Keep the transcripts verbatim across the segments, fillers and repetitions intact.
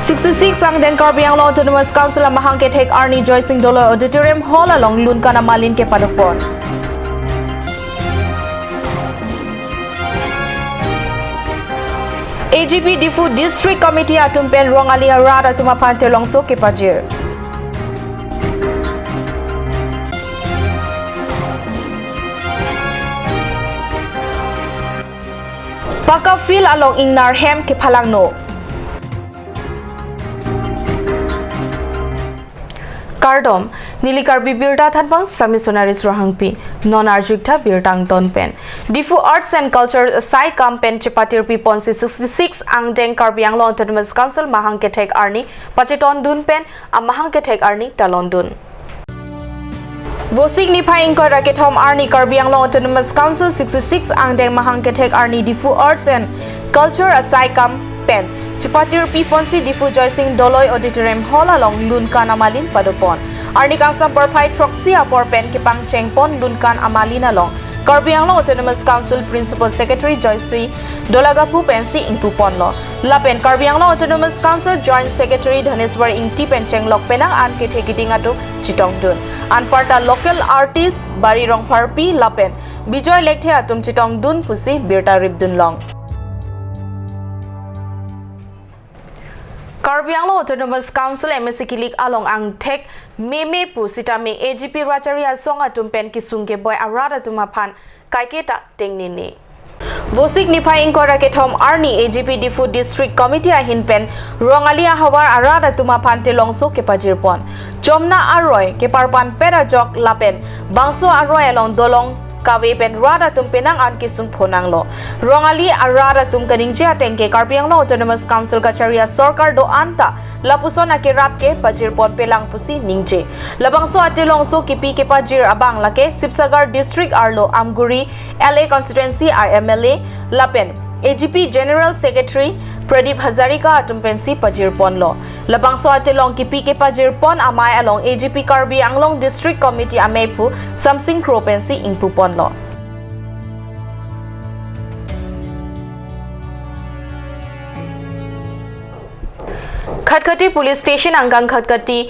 Sixty-six angdeng Karbi Anglong Autonomous Council amahang kethek arni Joysing Doloi Auditorium Hall along lunkan amalin kepadopon. A G P Diphu District Committee atum pen Rong-ali arat atum aphan telongso kepajir. Paka field along ingnar hem kephalangno. Kardom, neli Karbi Birta thanpang Sami Sonaris Rohangpi, non arju-iktha birta angton pen. Diphu Arts and Culture asai kam pen chepatirpi ponsi sixty-six angdeng Karbi Anglong Autonomous Council mahang kethek arni pachetondun pen amahang kethek arni talondun. Vosik niphai ingkoi ra kethom arni Karbi Anglong Autonomous Council sixty-six angdeng mahang kethek arni Diphu Arts and Culture asai kam pen chepatirpi ponsi Diphu Joysing Doloi Auditorium Hall along lunkan amalin padopon. Arni kangsam porphai throksi apor pen kepangchengpon lunkan amalin along Karbi Anglong Autonomous Council Principal Secretary Joyce Dolagapu pensi ingpuponlo. Lapen Karbi Anglong Autonomous Council Joint Secretary Dhaneswar Ingti pen chenglok penang an kethe keding atum chetongdun. Anparta local artist Bari Rongpharpi lapen Bijoy Lekthe atum chetongdun pusi birta ripdunlong. Karbi Anglong Autonomous Council M A C kilik along angthek meme pu sitame A G P Rachari asong atum pen kesung keboi arat atum aphan kaiketa tengnene. Vosik niphai ingkoi ra kethom arni A G P Diphu District Committee ahin pen Rong-ali ahavar arat atum aphan telongso kepajirpon. Chomna aroi keparpanpet ajok lapen bangso aroi along dolong kave pen rat atum penang an kesung phonanglo. Rong-ali arat atum kaningje ateng ke Karbi Anglong Autonomous Council kachari asorkar do-an ta lapuson akerap kepajirponpelang pusi ningje. Labangso atelongso kipi kepajir abang lake Sibsagar District arlo Amguri L A Constituency a M L A lapen A G P General Secretary Pradip Hazarika atum pensi pajirponlo. Labangso atelong kipi kepajirpon amei along A G P Karbi Anglong District Committee ameiphu Samsing Kro pensi ingpuponlo. Khatkhati Police Station angkang Khatkhati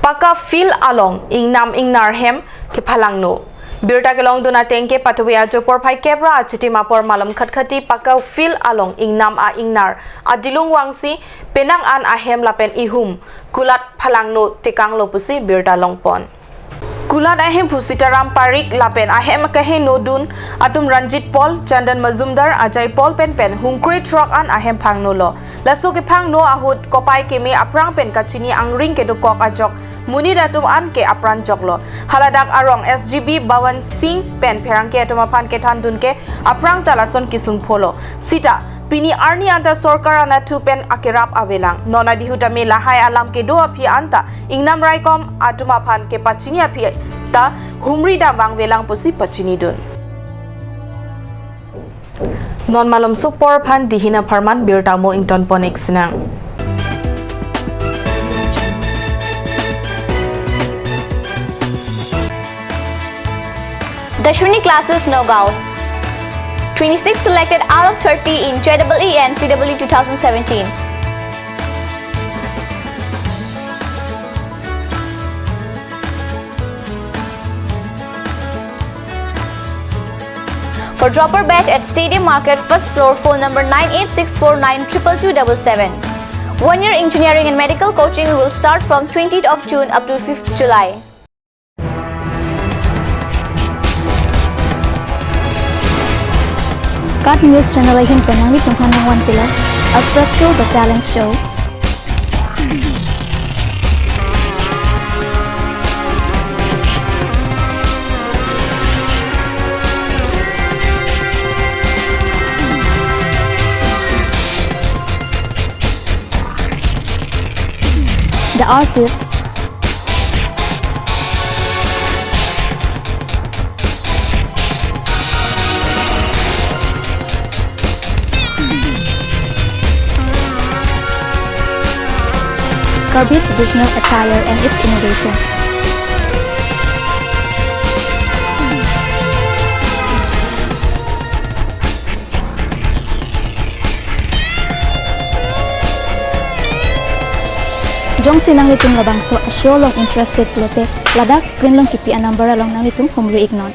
paka field along ingnam ingnar hem kephalangno. Birta kelongdun ateng ke patuwe ajo porphai kep ra achitim apor malom Khatkhati paka field along ingnam a ingnar adilung vangsi penang an ahem lapen ihum kulat phalangno tekanglo pusi birta longpon. Kulat ahemphu Sitaram Parik lapen ahem kehingno dun atum Ranjit Paul, Chandan Majumdar, Ajay Paul penpen hungkre throk an ahem phangnolo. Laso kephangno ahut kopai keme aphrang pen kachini angring kedokok ajok monit atum an ke apran joklo. Haladak arong S G B Bawan Singh pen pherangke atum aphan kethandun ke aphrang ta lason kesung pholo. Sita, pini arni anta sorkar anatthu pen akerap avelang. Non adihut tame lahai alam kedo aphi anta ingnam raikom atum aphan kepachini aphi ta humri dam vangvelang pusi pachinidun. Non malom sopor aphan dihin apharman birta mo ingtonpon-ik sinang. Dashwini Classes Nagaon. Twenty-six selected out of thirty in J E E and C E E two thousand seventeen. For dropper batch at Stadium Market, first floor, phone number nine eight six four nine triple two double seven. One year engineering and medical coaching will start from twentieth of June up to fifth July. KAT News Channel ahin pen nanglitum aphan nangvan pilo Alfredo The Talent Show. The Artist. Karbi traditional attire and its innovation. Jongsi nanglitum labangso a-show along interested pulote ladak screen along kipi a-number along nanglitum humri iknon.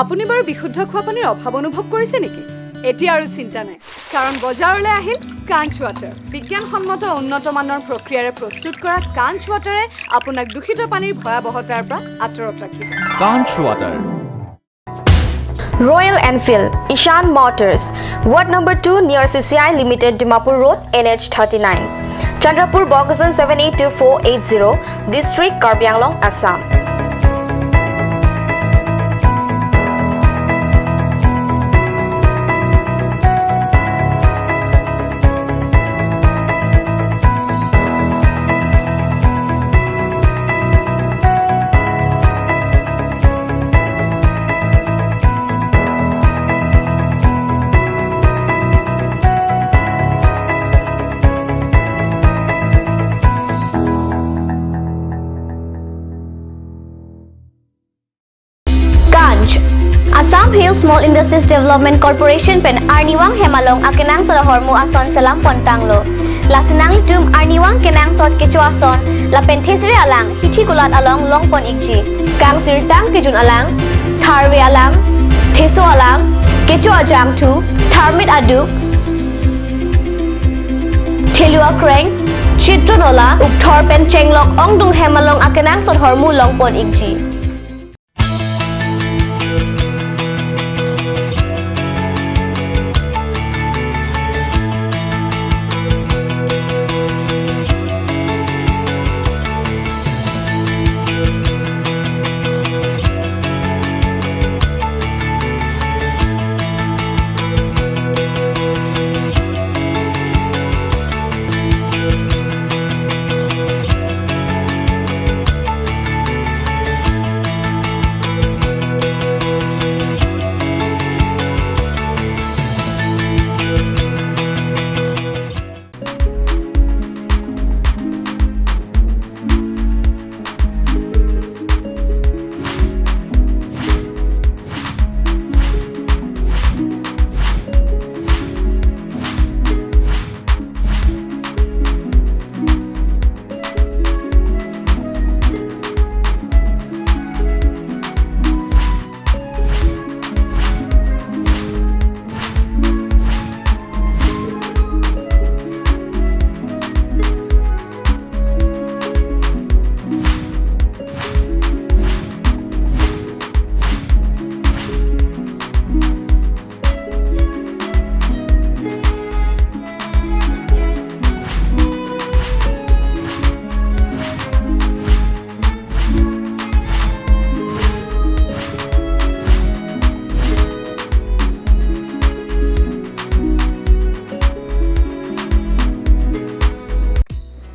আপুনি বাৰু বিশুদ্ধ খোৱা পানীৰ অভাৱ অনুভৱ কৰিছে নেকি? এতিয়া আৰু চিন্তা নাই, কাৰণ বজাৰলৈ আহিল কাঞ্চ ৱাটাৰ। বিজ্ঞানসন্মত উন্নত মানৰ প্ৰক্ৰিয়াৰে প্ৰস্তুত কৰা কাঞ্চ ৱাটাৰে আপোনাক দূষিত পানীৰ ভয়াৱহতাৰ পৰা আঁতৰত ৰাখিব। কাঞ্চ water. Royal Enfield, Ishan Motors, Ward number two near C C I Limited, Dimapur Road, N H thirty-nine, Chandrapur, Bokajan seven eight two four eight zero, District, Karbi Anglong, Assam. Kancch. Assam Hill Small Industries Development Corporation pen arnivang hem along akenangsot ahormu ason selam pontanglo. Lasi nanglitum arnivang kenangsot kecho ason lapen thesere alang hithi kulat along longpon ikji. Kangsirtang kejun alang, tharve alang, theso alang, kecho ajangthu, tharmit aduk, thelu akreng, chitron ola, ukthor pen chenglok ongdung hem along akenangsot ahormu longpon ikji.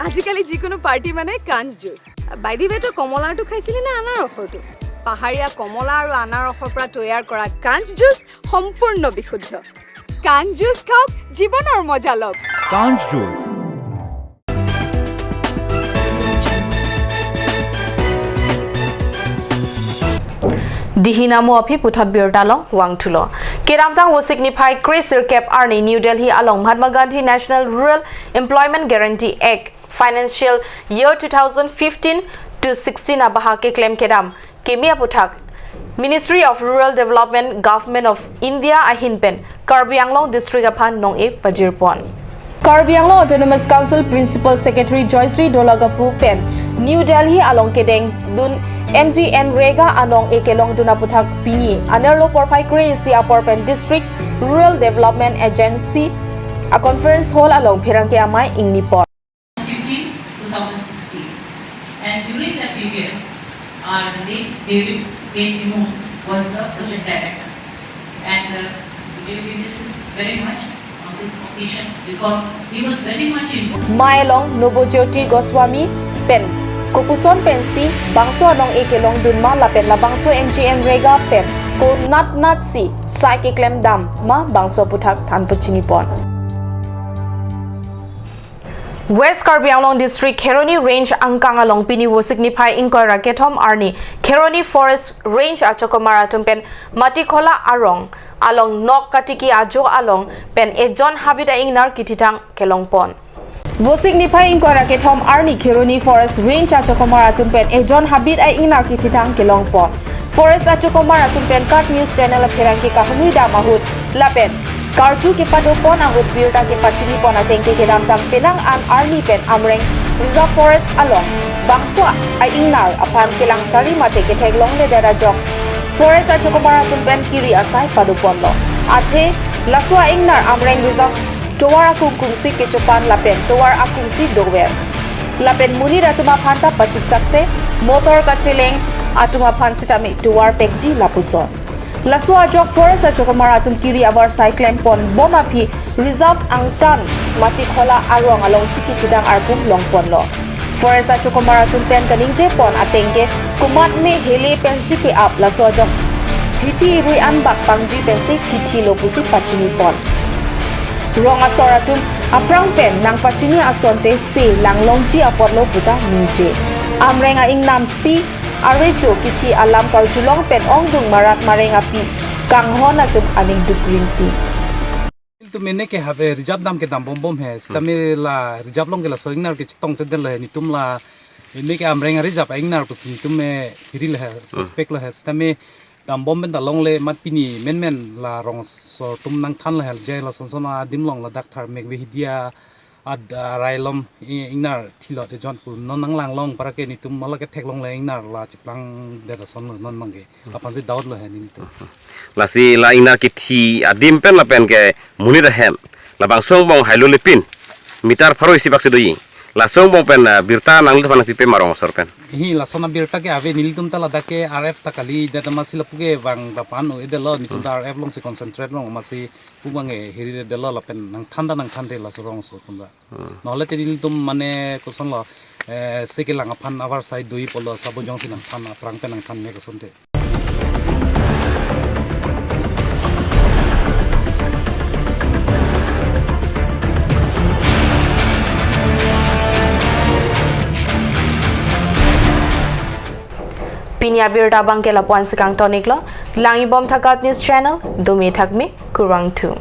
আজিকালি যিকোনো পাৰ্টি মানে কাঞ্চ juice. By the way, তই কমলাৰটো খাইছিলি নে আনাৰসৰটো? পাহাৰীয়া কমলা আৰু আনাৰসৰ পৰা তৈয়াৰ কৰা কাঞ্চ জুচ সম্পূৰ্ণ বিশুদ্ধ। কাঞ্চ জুচ খাওক, জীৱনৰ মজা লওক। কাঞ্চ juice. Dihina mo aphi puthot birta along vangthulo. Kedamtang Vosik niphai kre sirkep arni New Delhi along Mahatma Gandhi National Rural Employment Guarantee Act financial year two thousand fifteen to sixteen abahak keklem kedam keme aputhak Ministry of Rural Development, Government of India ahin pen Karbi Anglong District aphan nong-e pajirpon. Karbi Anglong Autonomous Council Principal Secretary Joyshri Dolagapu pen New Delhi along kedengdun M G N rega anong-e kelongdun aputhak pini anerlo porphai kre-isi apor pen District Rural Development Agency a-conference hall along pherangke amei ingnipon. Fifteen, two thousand sixteen. And during that period, our late David K. Timung was the project director. And, uh, today we miss him very much on this occasion because he was very much involved. Mei along Nobojyoti Goswami pen kopuson pensi bangso anong-e kelongdun ma lapen labangso M G N rega pen konat natsi sai keklem dam ma bangso aputhak than pachinipon. West Karbi Anglong District Kheroni Range angkang along pini Vosik niphai ingkoi ra kethom arni Kheroni Forest Range achokomar atum pen Matikhola arong along nok katiki ajo along pen ejon habit a-ingnar kithithang kelongpon. Vosik niphai ingkoi ra kethom arni Kheroni Forest Range achokomar atum pen ejon habit a-ingnar kethitang kelongpon. Forest achokomar atum pen KAT News Channel apherangke kahumri dam ahut lapen karju kepadopon ahut birta kepachinipon ateng ke kedamtang penang an arni pen Amreng Reserve Forest along bangso a-ingnar aphan kelang chari mate kethek longledet ajok Forest achokomar atum pen kiri asai padoponlo. Athe laso a-ingnar Amreng Reserve tovar akung kungsi kechopan lapen tovar akungsi dover. Lapen monit atum aphan ta pasiksakse, motor kacheleng atum aphan sitame tovar pekji lapuson. Laso ajok Forest achokomar atum kiri avarsai klempon bom aphi Reserve angtan Matikhola arong alongsi kethitang arpum longponlo. Forest achokomar atum pen kaningjepon ateng ke komatme hele pensi ke-ap laso ajok hithi irui anbak pangji pensi kithilo pusi pachinipon. Rong asor atum aphrang pen nangpachini asonte se langlongji apotlo puta ningje. Amreng a-ingnampi arecho kithi alam karjulong pen ongdung marat mareng api kanghon atum aning duk rinti. Nelitum ene ke have reserve dam ke dambom bom he. Sitame la reserve along ke laso ingnar ke chetongtedetlo he. Nelitum la ene ke Amreng a-reserve a-ingnar pusi nelitum me hirilo he, suspect lo he. Sitame dambom pen ta longle mat pini menmen la rong asor atum nangthanlo he. Je lason son adim along ladak Tharmek Vehidia ad-, arai along i-, ingnar thilot ejon pu non nanglanglong para ke nelitum mala ke theklongle ingnar la cheplangdet ason lo non abang ke. Aphansi doubt lo he nelitum. Lasi la ingnar kithi adim pen lapen ke monit ahem. Labangso angbong hailo lepin. Meter pharo isi bak si doji. Laso angbong pen, ah, birta nanglit aphan nangpipe ma rong asor pen. Hi, lason abirta ke ave, nelitum ta ladak ke R F ta kalidet amatsi lapu ke vang ta pan-un-edetlo, nelitum ta R F alongsi concentrate long amatsi pu abang ke hiriredetlo lapen nangthan ta nangthante laso rong asor atum ta. Hmm. Nahole te nelitum mane kosonlo, eh, se kelang aphan avarsai doji pulo, sabo jongsi nangthan aphrang pen nangthan me kosonte. Pini abirta abang ke lapu-an si kangton-iklo, langjibom tha KAT News Channel, domi thakmi, kurvangthu.